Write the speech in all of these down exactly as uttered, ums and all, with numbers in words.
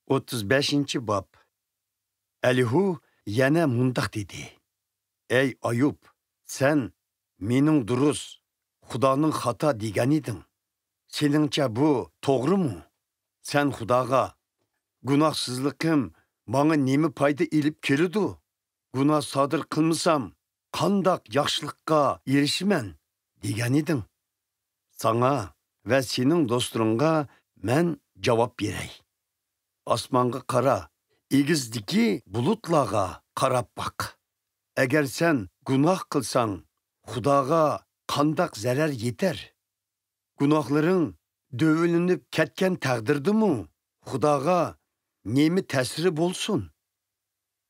ئوتتۇز بەشىنچى باب. ئەلىھۇ يەنە مۇنداق دېدى: ئەي ئايۇب، سەن مېنىڭ دۇرۇس، خۇدانىڭ خاتا دېگەنىدىڭ. سېنىڭچە بۇ توغرىمۇ؟ سەن خۇداغا: گۇناھسىزلىقىم ماڭا نېمە پايدا ئېلىپ كېلىدۇ؟ گۇناھ سادىر قىلمىسام، قانداق ياخشىلىققا ئېرىشىمەن؟ دېگەنىدىڭ. ساڭا ۋە سېنىڭ دوستلىرىڭغا مەن جاۋاب بېرەي. ئاسمانغا قارا، ئېگىزدىكى بۇلۇتلارغا قاراپ باق. ئەگەر سەن گۇناھ قىلساڭ، خۇداغا قانداق زەرەر يېتەر؟ گۇناھلىرىڭ دۆۋىلىنىپ كەتكەن تەقدىردىمۇ خۇداغا نېمە تەسىرى بولسۇن؟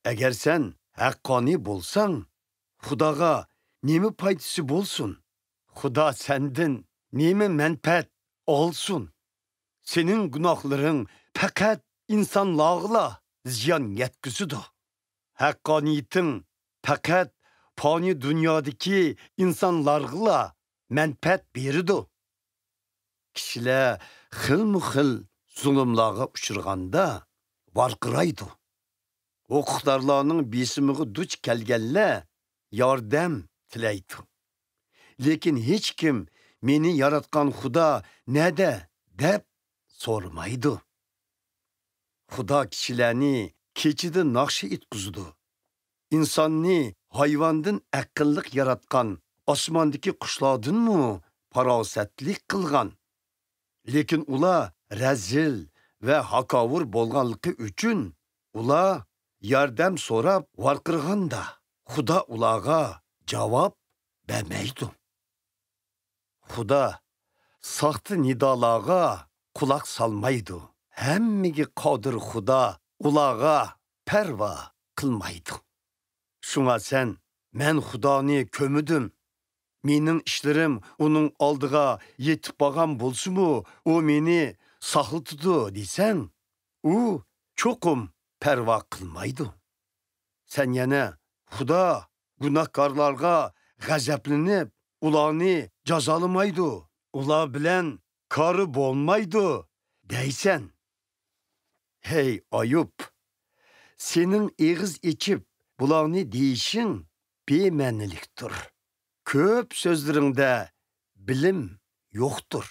ئەگەر سەن ھەققانىي بولساڭ، خۇداغا نېمە پايدىسى بولسۇن؟ خۇدا سەندىن نېمە مەنپەئەت ئالسۇن؟ سېنىڭ گۇناھلىرىڭ پەقەت ئىنسانلارغىلا زىيان يەتكۈزىدۇ. ھەققانىيىتىڭ پەقەت پانىي دۇنيادىكى ئىنسانلارغىلا مەنپەئەت بېرىدۇ. كىشىلەر خىلمۇ خىل زۇلۇملارغا ئۇچرىغاندا ۋارقىرايدۇ. ھوقۇقدارلارنىڭ بېسىمىغا دۇچ كەلگەنلەر ياردەم تىلەيدۇ. لېكىن ھېچكىم «مېنى ياراتقان خۇدا نەدە؟» دەپ سورىمايدۇ. خۇدا كىشىلەرنى كېچىدە ناخشا ئېيتقۇزىدۇ. ئىنساننى ھايۋاندىن ئەقىللىق ياراتقان، ئاسماندىكى قۇشلاردىنمۇ پاراسەتلىك قىلغان. لېكىن ئۇلار رەزىل ۋە ھاكاۋۇر بولغانلىقى ئۈچۈن، ئۇلار ياردەم سوراپ ۋارقىرىغاندا، خۇدا ئۇلارغا جاۋاب بەرمەيدۇ. خۇدا ساختا نىدالارغا قۇلاق سالمايدۇ. ھەممىگە قادىر خۇدا ئۇلارغا پەرۋا قىلمايدۇ. شۇڭا سەن: «مەن خۇدانى كۆمىدىم. مېنىڭ ئىشلىرىم ئۇنىڭ ئالدىغا يېتىپ بارغان بولسىمۇ، ئۇ مېنى ساقلىتىدۇ» دېسەڭ، ئۇ چوقۇم پەرۋا قىلمايدۇ. سەن يەنە: «خۇدا گۇناھكارلارغا غەزەپلىنىپ، ئۇلارنى جازالىمايدۇ، ئۇلار بىلەن كارى بولمايدۇ» دەيسەن. ھەي ئايۇب! سېنىڭ ئېغىز ئېچىپ بۇلارنى دېيىشىڭ بىمەنىلىكتۇر. كۆپ سۆزلىرىڭدە بىلىم يوقتۇر.